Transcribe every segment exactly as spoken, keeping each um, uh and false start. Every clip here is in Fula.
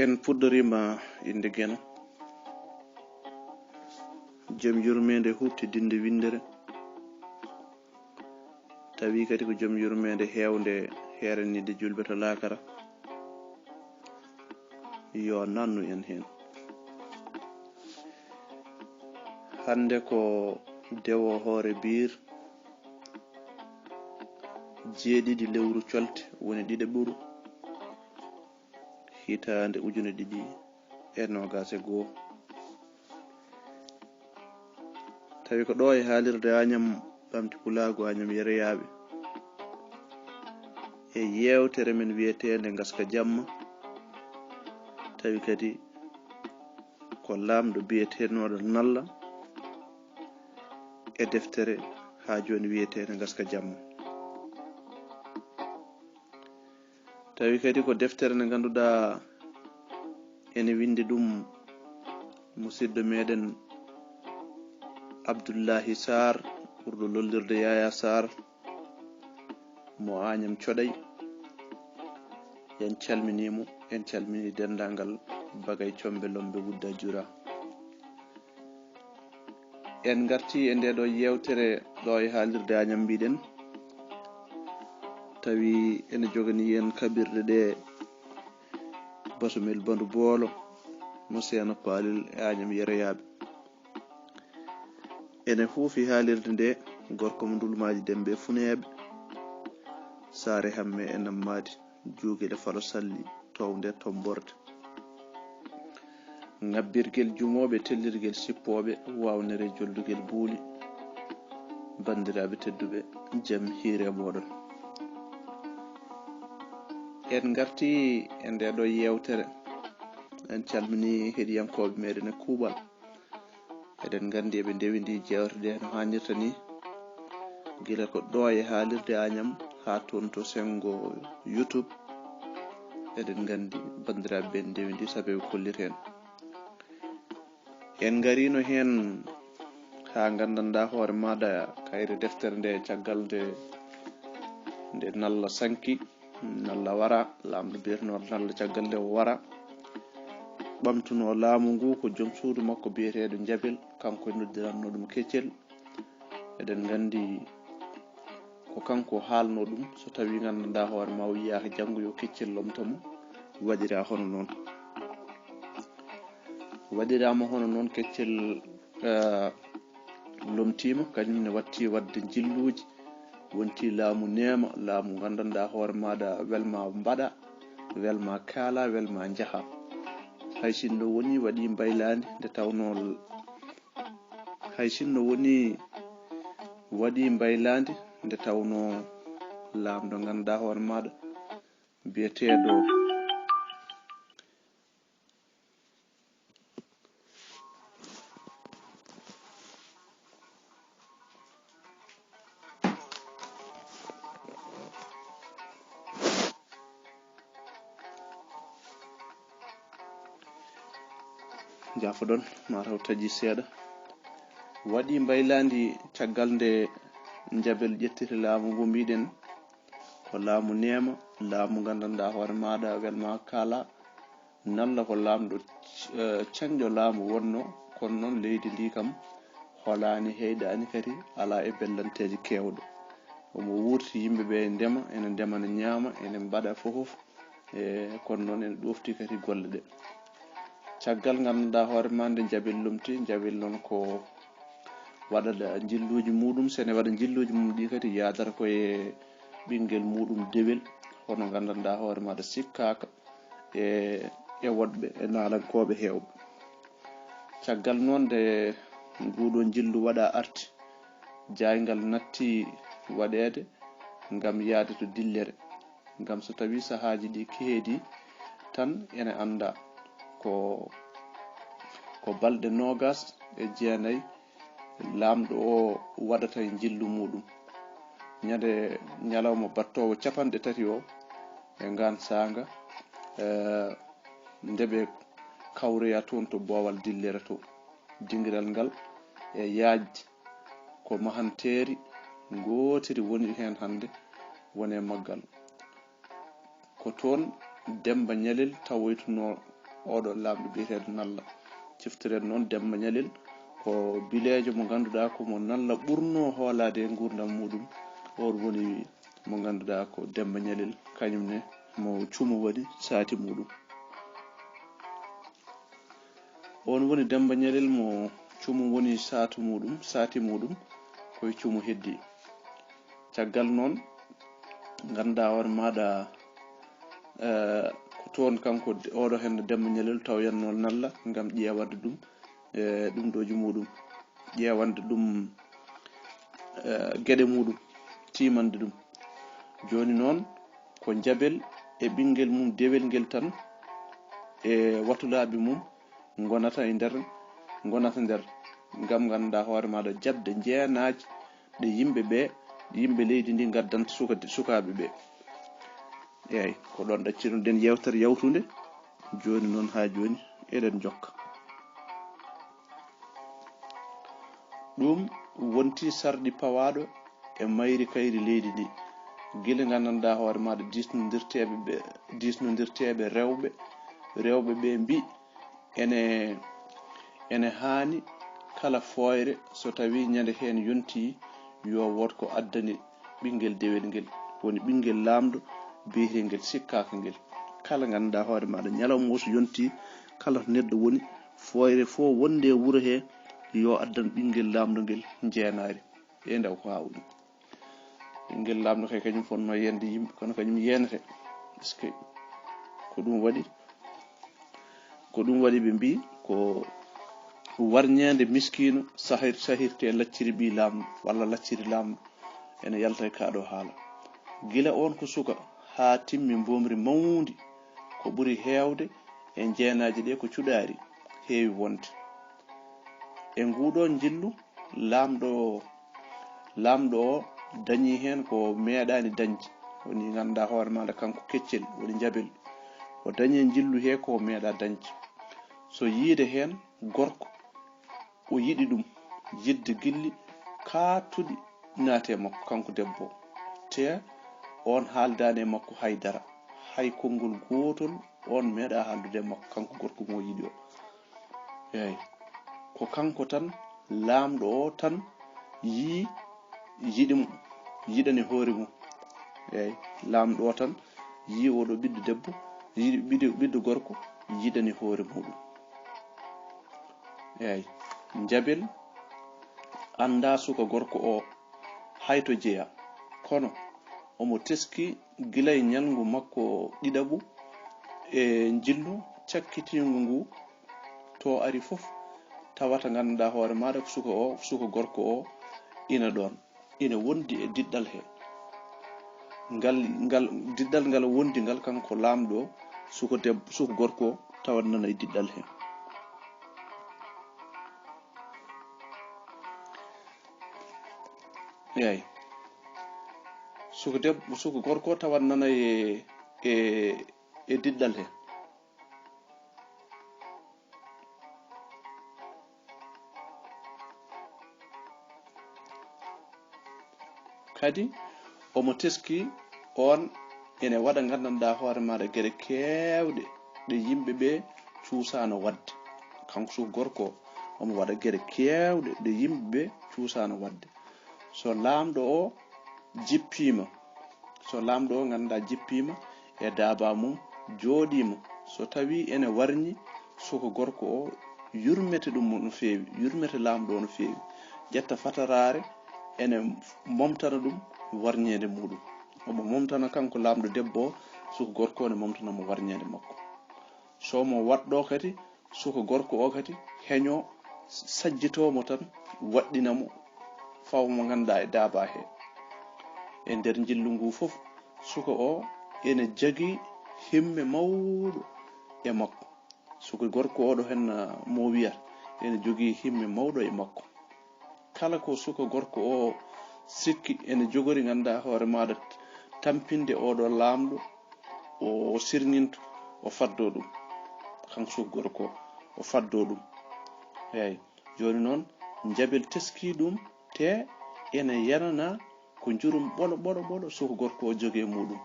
En puɗɗoriima innde Geno, jom yurmeende huuɓtidinnde winndere, tawi kadi ko jom yurmeende heewnde heeraniiɗe juulɓe to laakara. Yo nannu en heen. Hannde ko dewo hoore biir, jeeɗiɗi lewru colte, woni ɗiɗaɓuru, hitaande ujune ɗiɗi e noogaas e goo. Tawi ko ɗo e haalirde Añam Ɓamti Pulaagu, Añam Yereyaaɓe, e yeewtere men wiyeteende Ngaska Jamma, tawi kadi ko laamɗo biyeteenoɗo Nalla e deftere haa jooni wiyeteende Ngaska Jamma. Tawi kadi ko deftere nde ngannduɗaa ene winndi ɗum musidɗo meɗen Abdullahi Sarr, ɓurɗo lollirde Yaya Sarr, mo Añam Coɗay. En calminii mo, en calminii denndaangal Bagay Combe Lombe Wudda Jura. En ngartii e ndee ɗoo yeewtere ɗo e haalirde Añam mbiɗen, tawi ene joganii en kaɓirɗe ɗe Basumel Bandu Boolo mo Seeno Paalel e Añam Yereyaaɓe. Ene huufi haalirde nde gorko mo Ndulmaaji Dembe e Funeeɓe, Saare Hamme e Nammaadi, Juugel e Falo Salli, toownde e tommborde. Ŋabbirgel jumooɓe, tellirgel sippooɓe, waawnere jollugel buuli. Banndiraaɓe tedduɓe, jam hiire mooɗon. En ngartii e ndee ɗoo yeewtere. En calminii heɗiyankooɓe meɗen e kuuɓal. Eɗen nganndi eɓe ndewindii jeewte ɗe no haanirta ni. Gila ko ɗo e haalirde Añam haa toon to senngo YouTube. Eɗen nganndi banndiraaɓe ɓe ndewindii sabu eɓe kollita en. En ngariino heen haa nganndanɗaa hoore maaɗa kayre deftere nde caggal nde, nde Nalla sanki, Nalla wara, laamɗo biyetenooɗo Nalla caggal nde o wara. Ɓamtunoo laamu ngu ko jom suudu makko biyeteeɗo Jabel, kanko e noddirannoo ɗum Keccel. Eɗen nganndi ko kanko haalnoo ɗum, so tawii nganndanɗaa hoore ma o yiyaaka janngo yo Keccel lomto mo, waɗiraa hono noon. Waɗiraama hono noon Keccel, eh, lomtiima, kañum ne watti waɗde njilluuji, wonti laamu neema, laamu nganndanɗaa hoore maaɗa welma mbaɗa, welma kaala, welma njaha. Hay sinno woni waɗi mbaylaandi nde tawnoo, hay sinno woni waɗi mbaylaandi nde tawnoo laamɗo nganndanɗaa hoore maaɗa biyeteeɗo Jaafoɗon, mataw taƴi seeɗa. Waɗi mbaylaandi caggal nde Jabel ƴettiri laamu ngu mbiɗen ko laamu neema, laamu nganndanɗaa hoore maaɗa welma kaala. Nalla ko laamɗo, eh, canjo laamu wonno, kono noon leydi ndi kam holaani, heyɗaani kadi, alaa e bellanteeji keewɗo. Omo wuurti yimɓe ɓe ndema, ene ndema, ne ñaama, ene mbaɗa fof, e kono noon ene ɗofti kadi golle ɗe. Caggal nganndanɗaa hoore ma nde Jabel lomti, Jabel noon ko waɗa njilluuji muɗum, so ene waɗa njilluuji mum ɗi kadi yaadata ko e ɓinngel muɗum dewel, hono nganndanɗaa hoore maaɗa sikkaaka e, e woɗɓe, e naalankooɓe heewɓe. Caggal noon nde nguɗo njillu waɗa arti, jaayngal natti waɗeede ngam yahde to dillere, ngam so tawii sahaaji ɗi keedi tan ene annda ko, ko balɗe noogaas e jeenayi laamɗo o waɗata e njillu muɗum. Ñande ñalawma battoowo capanɗe tati o e ngaan saanga, eh, nde ɓe kawroya toon to boowal dillere to. Dingiral ngal e yaajde ko mahanteeri ngootiri woni heen hannde, woni e maggal. Ko toon Demmba Ñalel tawoytunoo oɗo laamɗo biyeteeɗo Nalla. Ciftiren noon Demba Ñalel ko bileejo mo ngannduɗaa ko mo Nalla ɓurnoo hoolaade e nguurndam muɗum. On woni mo ngannduɗaa ko Demba Ñalel, kañum ne mo cumu woni saati muɗum. On woni Demba Ñalel mo cumu woni saatu muɗum, saati muɗum koye cumu heddi. Caggal noon, ngannduɗaa hoore maaɗa, eh, ko toon kanko de-, oɗo heen Demba Ñalel taw yannoo Nalla ngam ƴeewande ɗum, eh, ɗum ɗooji muɗum, ƴeewande ɗum, eh, geɗe muɗum, tiimande ɗum. Jooni noon, ko Jabel e ɓinngel mum dewel ngel tan e watulaaɓe mum ngonata e nder, ngonata nder, ngam ngannduɗaa hoore maaɗa jaɓde njeenaaji ɗe yimɓe ɓe, yimɓe leydi ndi ngaddanta suka-, sukaaɓe ɓe. Eey, ko ɗoon ɗacciruɗen yeewtere yawtunde. Jooni noon haa jooni eɗen njokka. Ɗum wonti sarɗi pawaaɗo e mayri kayri leydi ndi. Gila nganndanɗaa hoore maaɗa diisnondirteeɓe ɓe, diisnondirteeɓe rewɓe, rewɓe ɓe mbi ene, ene haani kala fooyre so tawii ñande heen yontii yo wood ko addani ɓinngel dewel ngel, woni ɓinngel laamɗo biyetengel sikkaaka ngel. Kala ngannduɗaa hoore maaɗa ñalawma o so yontii, kala to neɗɗo woni, fooyre fof wonde e wuro he yo addan ɓinngel laamɗo ngel njeenaari. E ndaw ko haa woni. Ɓinngel laamɗo kay kañum fotnoo yende yimɓe, kono kañum yeenete. Est-ce que ko ɗum waɗi? Ko ɗum waɗi ɓe mbii ko warñeende miskiino sahir-, sahirte lacciri ɓii laamɗo walla lacciri laamɗo ene yalta e kaa ɗoo haala. Gila oon ko suka haa timmi mboomri mawndi, ko ɓuri heewde e njeenaaji ɗee ko cuɗaari heewi wonde. E nguuɗoo njillu, laamɗo, laamɗo o dañii heen ko meeɗaani dañde, woni ngannduɗaa hoore maaɗa kanko keccel, woni Jabel. O dañii njillu he ko meeɗaa dañde. So yiide heen gorko, o yiɗi ɗum, yiɗde gilli kaatuɗi naati e makko, kanko debbo o. Te oon haaldaani e makko hay dara, hay konngol gootol oon meeɗaa haaldude e makko, kanko gorko mo o yiɗi o. Eey, ko kanko tan, laamɗo o tan yii, yiɗi mo, yiɗani hoore mum. Eey, laamɗo o tan yii oɗo ɓiɗɗo debbo, yiɗi ɓiɗɗo, ɓiɗɗo gorko, yiɗani hoore muɗum. Eey, Jabel anndaa suka gorko o hay to jeyaa, kono omo teski gila e ñalngu makko ɗiɗaɓu e njillu cakkitiingu ngu, to ari fof tawata ngannduɗaa hoore maaɗa ko suka o, suka gorko o ina ɗoon, ina wondi e diɗɗal he. Ngal, ngal, diɗɗal ngal wondi ngal kanko laamɗo o, suka deb-, suka gorko o tawat nana e diɗɗal he. Eey. Suka deb-, suka gorko tawat nana e, e, e diɗɗal he. Kadi, omo teski oon ene waɗa nganndanɗaa hoore maaɗa geɗe keewɗe ɗe yimɓe ɓe cuusaano waɗde. Kanko suka gorko o, omo waɗa geɗe keewɗe ɗe yimɓe ɓe cuusaano waɗde. So laamɗo o jippiima, so laamɗo o ngannduɗaa jippiima e daaba mum, jooɗiima, so tawii ene warñi suka gorko o, yurmete ɗum no feewi, yurmete laamɗo o no feewi. Ƴetta fataraare, ene momtana ɗum warñeende muɗum. Omo momtana kanko laamɗo debbo o, suka gorko o ne momtana mo warñeende makko. So mo waɗɗo kadi, suka gorko o kadi heño, sajjito mo tan, waɗɗina mo, fawa mo ngannduɗaa e daaba he. E nder njillu ngu fof, suka o ene jogii himme mawɗo e makko. Suka gorko oɗo heen, ah, mo wiyata, ene jogii himme mawɗo e makko. Kala ko suka gorko o sikki ene jogori, ngannduɗaa hoore maaɗa, tampinde oɗo laamɗo, o sirñinto, o faddo ɗum. Kanko suka gorko o, o faddo ɗum. Eey, jooni noon, Jabel teskii ɗum, te ene yanana ko njurum ɓolo, ɓolo, ɓolo suka gorko o jogii e muɗum.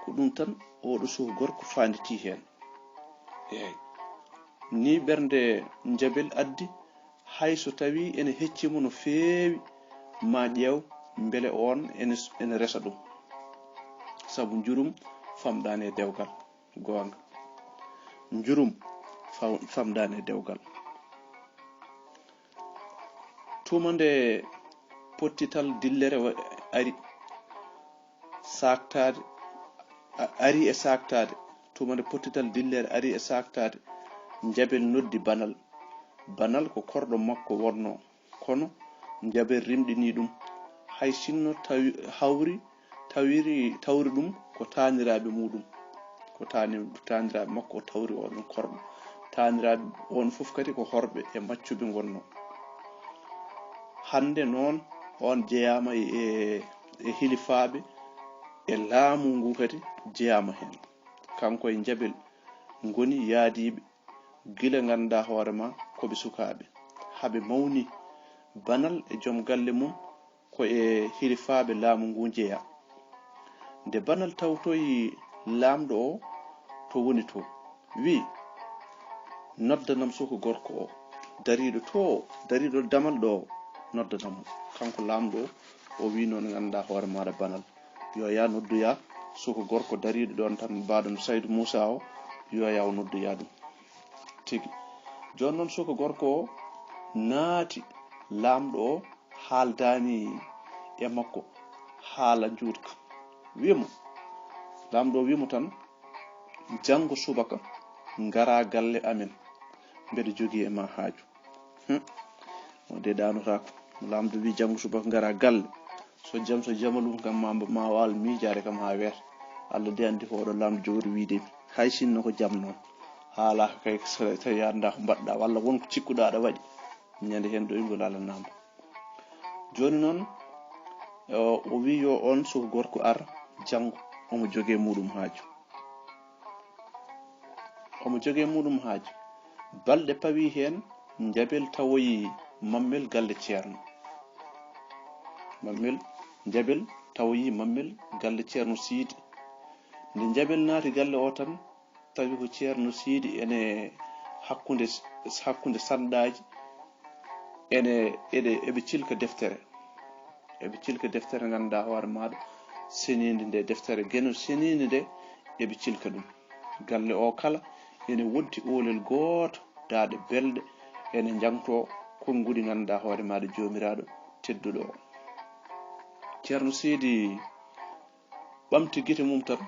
Ko ɗum tan oɗo suka gorko faanditii heen. Eey. Ni ɓernde Njabel addi, hay so tawii ene hecci mo no feewi, ma ƴeew mbele oon ene, ene resa ɗum. Sabu njurum famɗaani e dewgal. Goonga. Njurum fam-, famɗaani e dewgal. Tuma nde pottital dillere wa-, ari saaktaade, a-, ari e saaktaade. Tuma nde pottital dillere ari e saaktaade, Njabel noddi Banal. Banal ko korɗo makko wonnoo, kono Njabel rimɗini ɗum. Hay sinno tawi, hawri, tawiri, tawri ɗum ko taaniraaɓe muuɗum. Ko taani-, taaniraaɓe makko o tawri oɗon korɗo. Taaniraaɓe on fof kadi ko horɓe e maccuɓe ngonnoo. Hannde noon, on jeyaama e, e hilifaaɓe e laamu ngu kadi jeyaama heen. Kanko e Njabel ngoni yaadiiɓe gila nganndaa hoore ma ko ɓe sukaaɓe. Haɓe mawni, Banal e joom galle mum ko e hilifaaɓe laamu ngu jeyaa. Nde Banal tawtoyi laamɗo o to woni to, wi'i, "Noddanam suka gorko o, dariiɗo to, dariiɗo damal ɗo, noddanam mo." Kanko laamɗo o, o wi'i noon, nganndaa hoore maaɗa Banal, yo yaa noddoyaa suka gorko dariiɗo ɗoon tan, mbaɗo no Saydu Muusaa o, yo yaa o noddoyaa ɗum. Tigi. Jooni noon suka gorko o naati, laamɗo o haaldaani e makko haala njuutka. Wi'i mo, laamɗo o wi'i mo tan, "Janngo subaka, ngaraa galle amen. Mbeɗa jogii e ma haaju." Hmm. O de ɗaanotaako. Laamɗo wi'i, "Janngo subaka, ngaraa galle. So jam, so jamalum kam, ma, ma waal miijaade kam haa weeta. Allah de anndi ko oɗo laamɗo jogori wiide mi. Hay sinno ko jam noon. Haalaaka kay, so tawi anndaa ko mbaɗɗaa, walla won ko cikkuɗaa aɗa waɗi. Ñande heen ɗoyngol Allah naamnda." Jooni noon, o, o wi'i yo oon suka gorko ar janngo, omo jogee muuɗum haaju. Omo jogee muuɗum haaju. Balɗe pawii heen, Njabel tawoyi Mammel galle Ceerno. Mammel, Njabel tawoyi Mammel galle Ceerno Siidi. Nde Njabel naati galle o tan, tawi ko Ceerno Siidi ene hakkunde, hakkunde sanɗaaji, ene, eɗe, eɓe cilka deftere. Eɓe cilka deftere, nganndaa hoore maaɗa, seniinde nde, deftere Geno seniinde nde, eɓe cilka ɗum. Galle o kala ene wonti oolel gooto, daaɗe belɗe, ene njangtoo konnguɗi, nganndaa hoore maaɗa, Joomiraaɗo tedduɗo o. Ceerno Siidi ɓamti gite mum tan,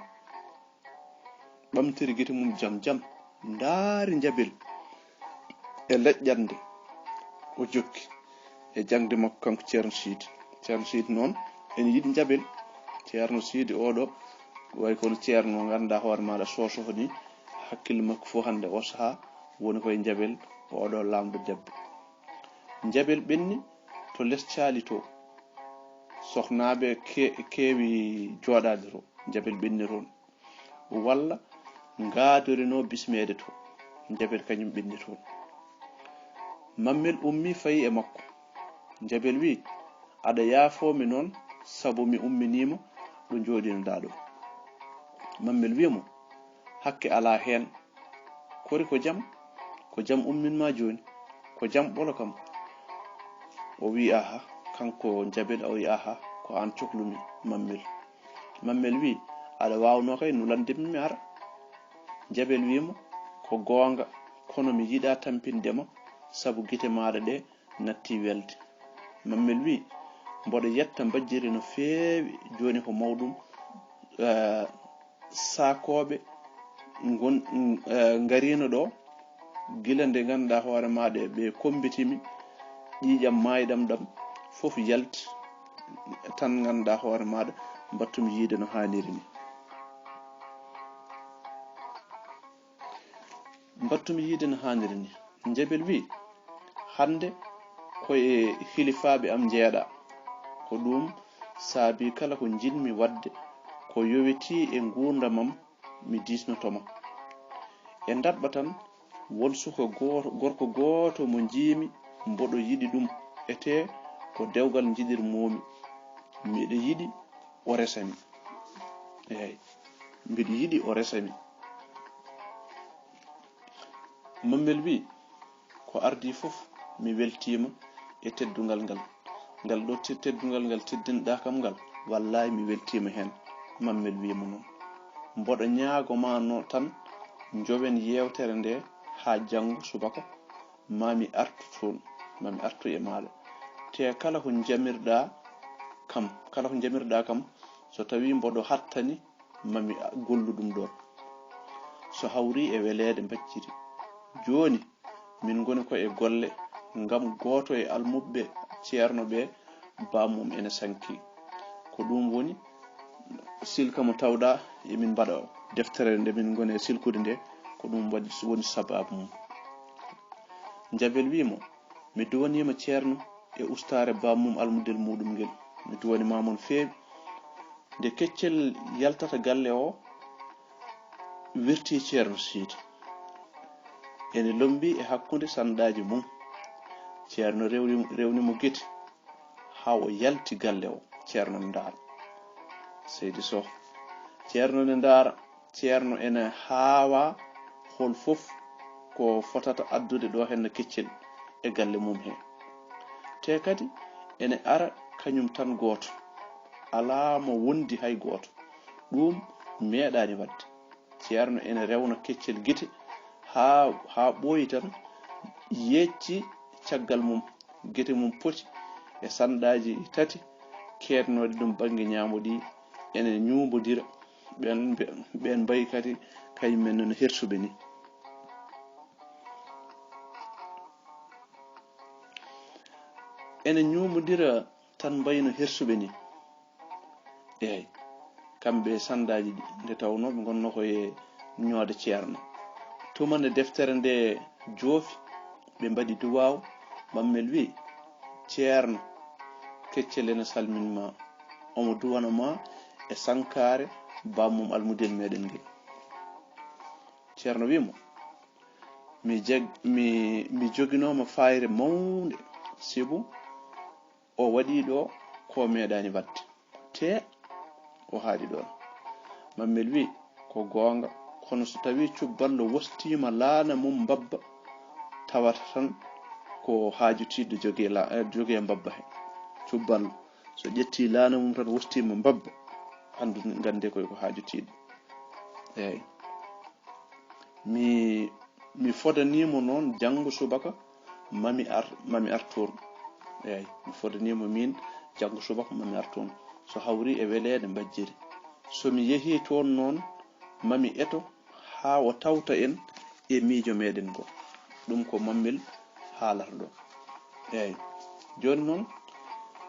ɓamtiri gite mum jam jam, ndaari Njabel e leƴƴannde, o jokki e jaŋde makko, kanko Ceerno Siidi. Ceerno Siidi noon ene yiɗi Njabel. Ceerno Siidi oɗo, way kono ceerno mo nganndaa hoore maaɗa, sosoho ni, hakkille makko fof hannde o sahaa woni koye Njabel, oɗo laamɗo debbo. Njabel ɓenni to les caali to, sohnaaɓe ke-, keewi jooɗaade to, Njabel ɓenni toon. Walla ngaadorino bismeede to, Njabel kañum ɓenni toon. Mammel ummi fayi e makko. Njabel wi'i, "Aɗa yaafoo mi noon, sabu mi umminiima ɗo njooɗinoɗaa ɗo." Mammel wi'i mo, "Hakke alaa heen. Kori ko jam? Ko jam ummin ma jooni? Ko jam ɓolo kam?" O wi'i, "Aha." Kanko Njabel o wi'i, "Aha, ko aan coklumi, Mammel." Mammel wi'i, "Aɗa waawnoo kay nulande mi, mi ara." Njabel wi'i mo, "Ko goonga, kono mi yiɗaa tampinde ma, sabu gite maaɗa ɗe natti welde." Mammel wi'i, "Mboɗo yetta Mbajjiri no feewi, jooni ko mawɗum, eh, saakooɓe ngon-, eh, ngariino ɗo, gila nde nganndaa hoore maaɗa ɓe kommbitimi, ƴiiƴam maayɗam ɗam fof yalti, tan nganndaa hoore maaɗa, mbaɗtumi yiide no haaniri ni." Mbaɗtumi yiide no haaniri ni. Njabel wi'i, "Hannde ko e hilifaaɓe am njeeɗaa. Ko ɗum saabii kala ko njiɗmi waɗde ko yowitii e nguurndam am, mi diisnoto ma. E ndaɗɓa tan, won suka gooto, gorko gooto mo njiimi, mboɗo yiɗi ɗum, etee ko dewgal njiɗirmoomi. Miɗo yiɗi o resa mi." Eey, "Mbiɗo yiɗi o resa mi." Mammel wi, ko ardi fof, mi weltiima e teddungal ngal. Ngal ɗo te-, teddungal ngal teddinɗa kam ngal, wallahi mi weltiima heen. Mammel wi mo noon. Mboɗo ñaago ma no tan, njowen yeewtere nde haa janngo subaka, ma mi artu toon, ma mi artu e maaɗa. Te kala ko njamirɗa kam, kala ko njamirɗa kam, so tawi mboɗo hattani, ma mi gollu ɗum ɗoon. So hawri e weleede mbacciri. Jooni, min ngoni ko e golle, ngam gooto e almuɓɓe ceerno ɓe, bammum ene sanki. Ko ɗum woni silka mo tawɗa emin mbaɗa o. Deftere nde min ngoni e silkude nde, ko ɗum waɗi, woni sabaabu mum. Jabel wi mo, mi duwaniima ceerno e ustaare bammum almudel muɗum ngel. Mi duwani ma mon feewi. Nde keccel yaltata galle o, wirti ceerno Siidi. Ene lombi e hakkunde sanɗaaji mum. Ceerno rewni, rewni mo gite haa o yalti galle o. Ceerno ne ndaara. Seydi Soh. Ceerno ne ndaara. Ceerno ene haawa hol fof ko fotata addude ɗo henna keccel e galle mum he. Te kadi ene ara kañum tan gooto. Alaa mo wondi hay gooto. Ɗum meeɗaani waɗde. Ceerno ene rewna keccel gite haa, haa ɓooyi tan, yecci caggal mum, gite mum poti e sanɗaaji tati keednooɗi ɗum bannge ñaamo ɗi, ene ñuumbodira. Ɓeen, ɓeen mbayi kadi kañum men no hersuɓe ni. Ene ñuumbodira tan mbayi no hersuɓe ni. Eey, kamɓe sanɗaaji ɗi, nde tawnoo ɓe ngonnoo ko e ñoode ceerno. Tuma nde deftere nde joofi, ɓe mbaɗi duwaaw, Mammel wi, ceerno, keccel ene salmin ma, omo duwana ma e sankaare bammum almudel meɗen ngel. Ceerno wi mo, mi jeg-, mi, mi joginooma fayre mawnde, sibu o waɗi ɗo ko meeɗaani waɗde. Te o haaɗi ɗoon. Mammel wi, ko goonga, kono so tawi cubballo wostiima laana mum mbabba, tawata tan ko haaju tiiɗɗo jogee la-, eh, jogee mbabba he. Cubballo, so ƴetti laana mum tan wostiima mbabba, anndu nganndee koy ko haaju tiiɗɗo. Eey. Mi, mi fodaniimo noon janngo subaka, mami ar, mami ar toon. Eey, mi fodaniimo miin janngo subaka, mami ar toon. So hawri e weleede mbajjiri. So mi yehii toon noon, mami eto haa o tawta en e miijo meɗen ngo. Ɗum ko Mammel haalata ɗo. Eey. Jooni noon,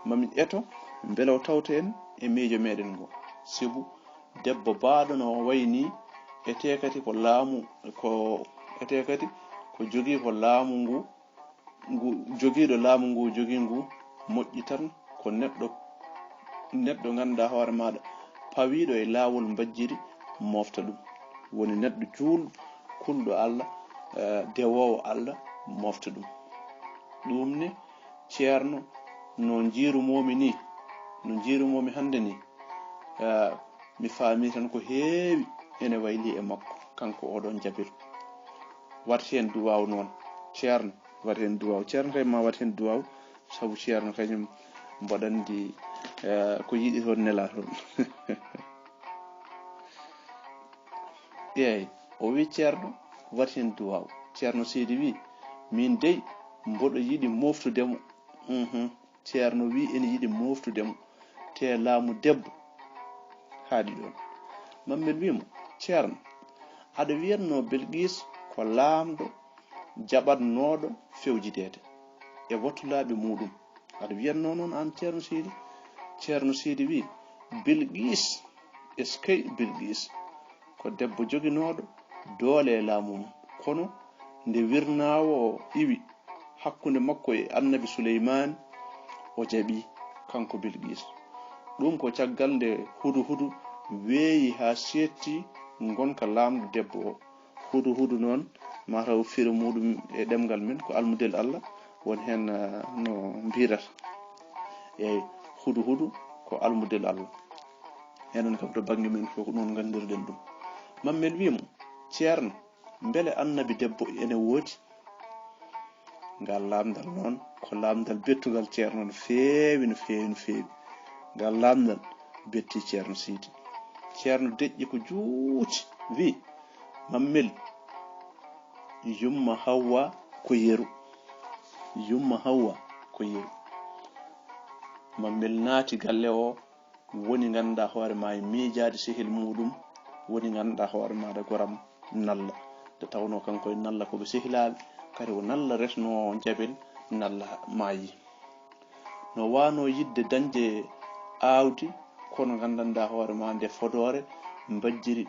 mami eto mbele o tawta en e miijo meɗen ngo. Sibu debbo baaɗo no wayi ni, etee kadi ko laamu, ko, etee kadi ko jogii ko laamu ngu, ngu, jogiiɗo laamu ngu, jogii ngu moƴƴi tan, ko neɗɗo, neɗɗo ngannduɗaa hoore maaɗa, pawiiɗo e laawol mbajjiri, mofta ɗum. Woni neɗɗo juulɗo, kulɗo Allah, eh, dewoowo Allah, mofta ɗum. Ɗum ne, ceerno, no njiirumomi ni, no njiirumomi hannde ni, eh, mi faami tan ko heewi ene wayli e makko, kanko oɗon Jabel. Wat heen duwaaw noon, ceerno, wat heen duwaaw. Ceerno kay ma wat heen duwaaw, sabu ceerno kañum mboɗo anndi, eh, ko yiɗi toon nela toon. Eey, o wi ceerno, wat heen duwaaw. Ceerno Seydi wi, min dey, mboɗo yiɗi moftude mo. Mhm. Ceerno wi ene yiɗi moftude mo. Te laamu debbo haaɗi ɗoon. Mammel wi mo, ceerno, aɗa wiyatno Bilqiis ko laamɗo jaɓatnooɗo fewjideede e watulaaɓe muuɗum. Aɗa wiyatno noon aan Ceerno Seydi? Ceerno Seydi wi, Bilqiis, eskey Bilqiis, ko debbo joginooɗo doole e laamu mum. Kono nde wirnaawo o iwi hakkunde makko e Annabi Suleymaani, o jaɓi kanko Bilqiis. Ɗum ko caggal nde Huduhudu weeyi haa seetti ngonka laamɗo debbo o. Huduhudu noon, mataw firo muuɗum e ɗemngal men ko almudel Allah, won heen, ah, no mbirata. Eey, huduhudu ko almudel Allah. Enen kam to bannge men fof ko noon nganndirɗen ɗum. Mammel wi mo, ceerno, Mbele annabi debbo ene woodi? Ngal lamndal noon ko lamndal bettungal ceerno no feewi, no feewi, no feewi. Ngal lamndal betti ceerno Siidi. Ceerno deƴƴi ko juuti, wi: "Mammel, yumma Hawwa ko yeru. Yumma Hawwa ko yeru." Mammel naati galle o, woni ngannduɗaa hoore ma e miijaade sehil muuɗum, woni ngannduɗaa hoore maaɗa goram Nalla. Nde tawnoo kanko e Nalla ko ɓe sehilaaɓe, kadi o Nalla resnoo Jabel, Nalla maayi. No waanoo yiɗde dañde aawdi, kono nganndanɗaa hoore ma nde fodoore mbajjiri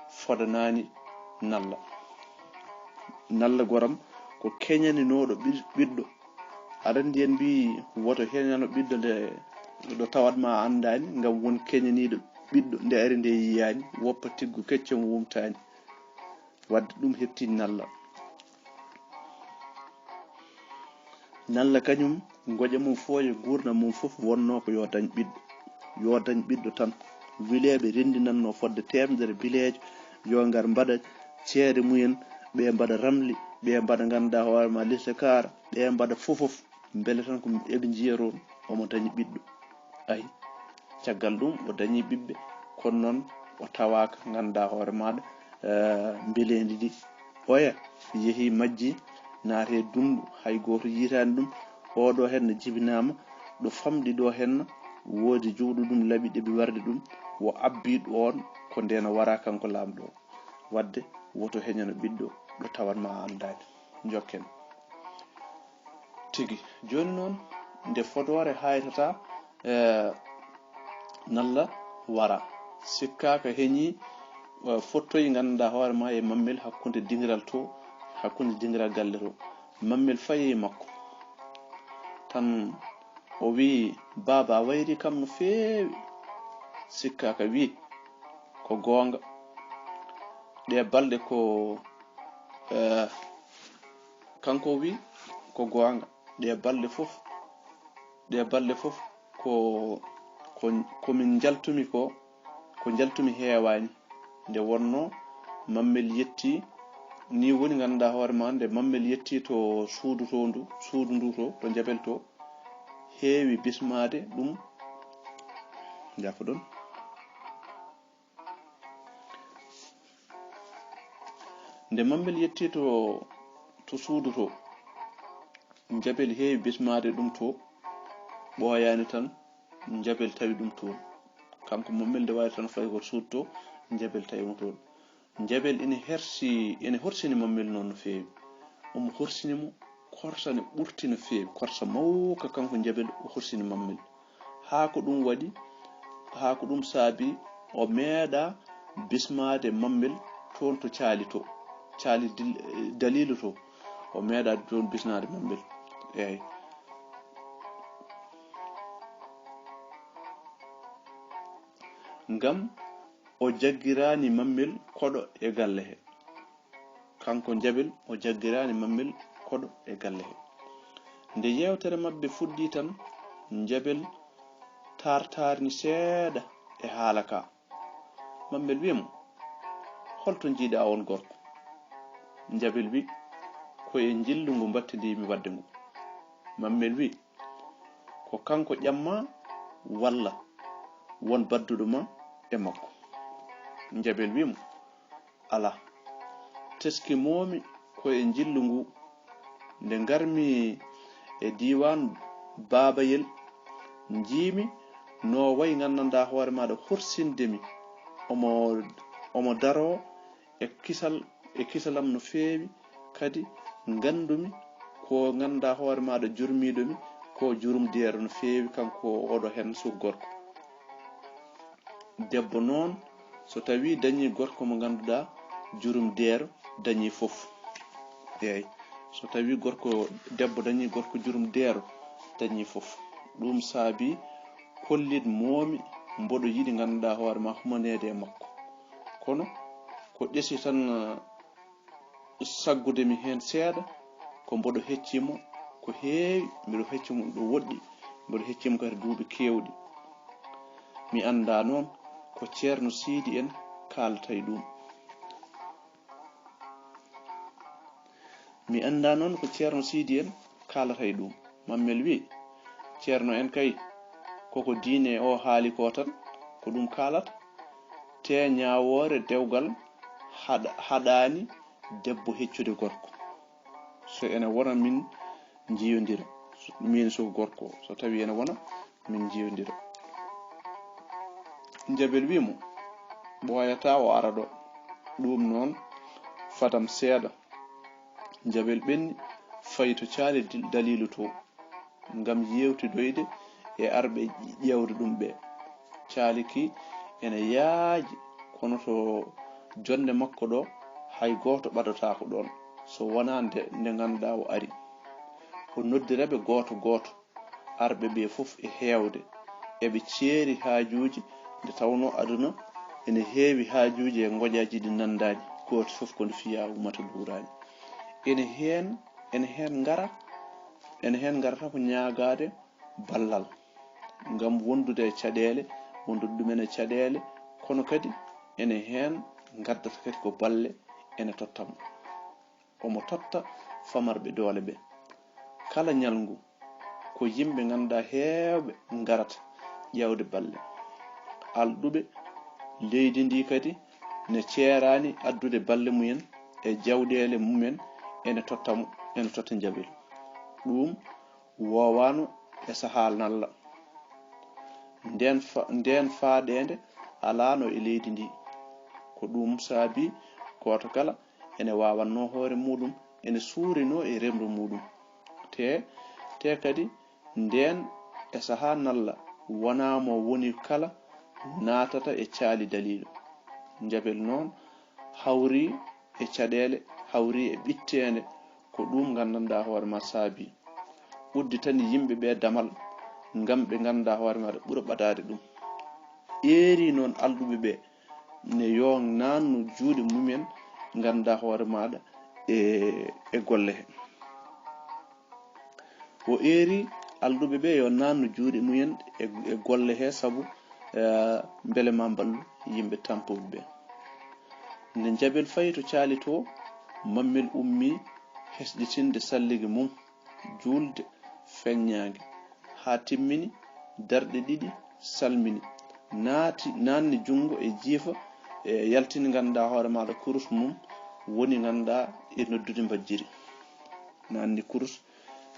fodanaani Nalla. Nalla goram ko keñaninooɗo ɓi-, ɓiɗɗo. Aɗa anndi en mbii woto heñano ɓiɗɗo nde ɗo tawat ma anndaani, ngam won keñaniiɗo ɓiɗɗo nde ari nde yiyaani, woppa tiggu keccam wumtaani. Wadde ɗum heɓtii Nalla. Nalla kañum, ngoƴa mum fof e nguurndam mum fof wonnoo ko yo dañ ɓiɗɗo. Yo dañ ɓiɗɗo tan. Bileeɓe renndinannoo fodde teemedere bileejo, yo ngar mbaɗa ceede mumen, ɓe mbaɗa ramli, ɓe mbaɗa ngannduɗaa hoore ma liste kaara, ɓe mbaɗa fof fof, mbele tan ko eɓe njiya toon omo dañi ɓiɗɗo. Ayi, caggal ɗum o dañi ɓiɓɓe, kono noon o tawaaka, ngannduɗaa hoore maaɗa, eh, mbeleendi ndi. Oya yehi majji, naati e dunndu, hay gooto yiitaani ɗum. Oɗo henna jibinaama, ɗo famɗi ɗo henna, woodi juuɗo ɗum laɓi ɗeɓi warde ɗum, wo abbi ɗoon ko ndeen o wara kanko laamɗo o. Wadde woto heñano ɓiɗɗo ɗo tawat ma a anndaani. Njokken. Tigi. Jooni noon, nde fodoore haytata, eh, Nalla wara. Sikkaaka heñi, eh, fottoyi ngannduɗaa hoore ma e Mammel hakkunde dingiral to, hakkunde dingiral galle to. Mammel fayi e makko. Tan o wii, "Baaba, a wayri kam no feewi." Sikkaaka wii, "Ko goonga. Ɗe balɗe ko, eh," kanko wii, "Ko goonga. Ɗe balɗe fof, ɗe balɗe fof ko, ko, ko min njaltumi ko, ko njaltumi heewaani." Nde wonnoo Mammel yetti, ni woni ngannduɗaa hoore ma, nde Mammel yetti to suudu to ndu, suudu ndu to, to Jabel to, heewi bismaade ɗum. Njaafo ɗon. Nde Mammel yetti to, to suudu to, Jabel heewi bismaade ɗum to, ɓooyaani tan, Jabel tawi ɗum toon. Kanko Mammel nde waari tan fayi ko suudu to, Jabel tawi mo toon. Jabel ene hersi, ene horsini Mammel noon no feewi. Omo horsini mo, korsa ne ɓurti no feewi, korsa mawka kanko Jabel o horsini Mammel. Haa ko ɗum waɗi, haa ko ɗum saabi o meeɗa bismaade Mammel toon to caali to, caali dil-, daliilu to. O meeɗa toon bisnaade Mammel. Eey. Ngam o jaggiraani Mammel koɗo e galle he. Kanko Jabel o jaggiraani Mammel koɗo e galle he. Nde yeewtere maɓɓe fuɗɗi tan, Jabel taartaarni seeɗa e haala ka. Mammel wii mo, "Holto njiiɗaa oon gorko?" Jabel wii, "Ko e njillu ngu mbattindii mi waɗde ngu." Mammel wii, "Ko kanko ƴammaa walla won badduɗo ma e makko?" Jabel wii mo, "Alaa. Teskimoomi ko e njillu ngu. Nde ngarmi e diiwaan Baabayel, njiimi no wayi nganndanɗaa hoore maaɗa horsinde mi. Omo, omo daroo e kisal, e kisalam no feewi, kadi nganndumi ko ngannduɗaa hoore maaɗa jurmiiɗo mi, ko jurum deero no feewi, kanko oɗo heen suka gorko." Debbo noon, so tawii dañii gorko mo ngannduɗaa, jurum deero dañii fof. Eey, so tawii gorko, debbo dañii gorko jurum deero, dañii fof. Ɗum saabii kollit moomi mboɗo yiɗi ngannduɗaa hoore ma humaneede e makko. Kono ko ƴesi tan, saggude mi heen seeɗa, ko mboɗo hecci mo ko heewi, mboɗo hecci mo ɗo woɗɗi, mboɗo hecci mo kadi duuɓi keewɗi. Mi anndaa noon ko Ceerno Siidi en kaalata e ɗum. Mi anndaa noon ko Ceerno Siidi en kaalata e ɗum. Mammel wi'i, Ceerno en kay, koko diine o haali ko tan, ko ɗum kaalata. Te ñaawoore dewgal haɗa-, haɗaani debbo heccude gorko. So ene wona min njiyondira, min so gorko, so tawi ene wona min njiyondira. Jabel wi'i mo, ɓooyataa o ara ɗo. Ɗum noon, fadam seeɗa. Jabel ɓenni, fayi to caali dil-, daliilu to, ngam yeewtidoyde e arɓe ƴeewde ɗum ɓe. Caali ki ene yaaji, kono to jonnde makko ɗo, hay gooto ɓadotaako ɗoon, so wonaa nde, nde ngannduɗaa o ari. O noddira ɓe gooto gooto, arɓe ɓe fof e heewde, eɓe ceeri haajuuji, nde tawnoo aduna ene heewi haajuuji e ngoƴaaji ɗi nanndaani, gooto fof ko nde fiyaa ummata duuraani. Ene heen, ene heen ngara, ene heen ngarata ko ñaagaade ballal, ngam wondude e caɗeele, wondude ɗumen e caɗeele, kono kadi ene heen ngaddata kadi ko balle ene totta mo. Omo totta famarɓe doole ɓe. Kala ñalngu, ko yimɓe ngannduɗaa heewɓe ngarata ƴeewde balle. Alɗuɓe leydi ndi kadi ne ceeraani addude balle mumen e jawɗeele mumen ene totta mo, ene totta Jabel. Ɗum woowaano e sahaa nalla. Ndeen fa-, ndeen faaɗeende alaano e leydi ndi. Ko ɗum saabi gooto kala ene waawannoo hoore muuɗum, ene suurinoo e remru muuɗum. Te, te kadi ndeen e sahaa nalla wonaa mo woni kala naatata e caali daliilu. Jabel noon hawri e caɗeele, hawri e ɓitteende, ko ɗum nganndanɗaa hoore ma saabi. Udditani yimɓe ɓe damal, ngam ɓe ngannda hoore maɗa ɓura ɓadaade ɗum. Eeri noon alɗuɓe ɓe ne yo naannu juuɗe mumen, ngannda hoore maɗa e, e golle he. O eeri alɗuɓe ɓe yo naannu juuɗe mumen e, e golle he, sabu, eh, mbele ma mballu yimɓe tampuɓe ɓe. Nde Jabel fayi to caali to, Mammel ummi hesɗitinde salligi mum, juulde feññaange, haa timmini darɗe ɗiɗi, salmini, naati, naanni junngo e jiifa, e yaltini ngannduɗaa hoore maaɗa kurus mum, woni ngannduɗaa e noddude mbajjiri. Naanni kurus,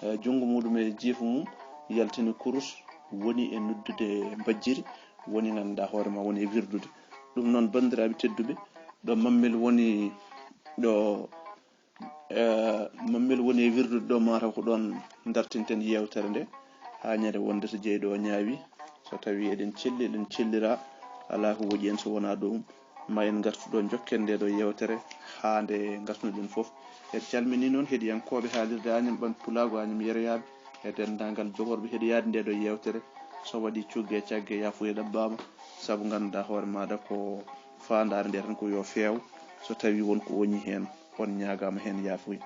eh, junngo muɗum e jiifa mum, yaltini kurus, woni e noddude mbajjiri, woni ngannduɗaa hoore ma, woni e wirdude. Ɗum noon, banndiraaɓe tedduɓe, ɗo Mammel woni ɗo, eh, Mammel woni e wirdude ɗo, mataw ko ɗoon dartinten yeewtere nde, haa ñande wonde so jeyɗo o ñaawi. So tawi eɗen celli, eɗen cellira, alaa ko woƴi en so wonaa ɗum. Ma en ngartu ɗo, njokken nde ɗo yeewtere haa nde ngartunoɗen fof. En calmini noon heɗiyankooɓe haalirde Añam Ɓamɓe Pulaagu, Añam Yeroyaaɓe, e denndaangal jogorɓe heɗiyaade nde ɗo yeewtere. So waɗi cugge e cagge, yaafuya ɗabbaama, sabu ngannduɗaa hoore maaɗa ko faandaare nde tan ko yo feew. So tawi won ko woñi heen, on ñaagaama heen yaafuya.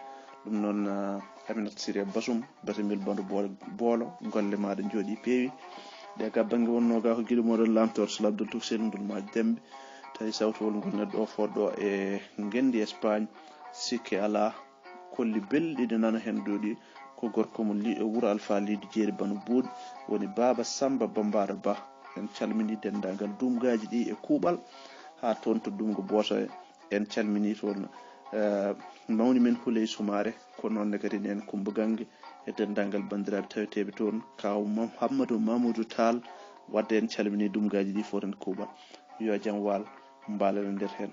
Ɗum noon, ah, Aminata Siré Basum, Batamel Bandu Boolo, Boolo, golle maaɗa njooɗi peewi. Ɗe ka bannge wonnoo ga ko giɗo mooɗon laamtoor Sala Abdul Tuuk Sel Ndul Maaji Dembe. Tawi sawtowol ngol neɗɗo o fodɗo e ngenndi Espagne, sikke alaa, kolli belɗi ɗi nana heen ɗuuɗi. Ko gorko mo li-, wuro Alfa Leydi Jeeri Bano Buuɗi, woni baaba Samba Bambaɗo Ba. En calmini denndaangal Dumgaaji ɗi e kuuɓal, haa toon to Dumgo Booto. En calmini toon, eh, mawni men Huley Sumaare, ko noon ne kadi neen Kumba Gannge e denndaangal banndiraaɓe taweteeɓe toon, kaaw Muhammadu Mamadou Tall. Wadde en calmini Dumgaaji ɗi fof en kuuɓal. Yo jam waal, mbaalen e nder heen.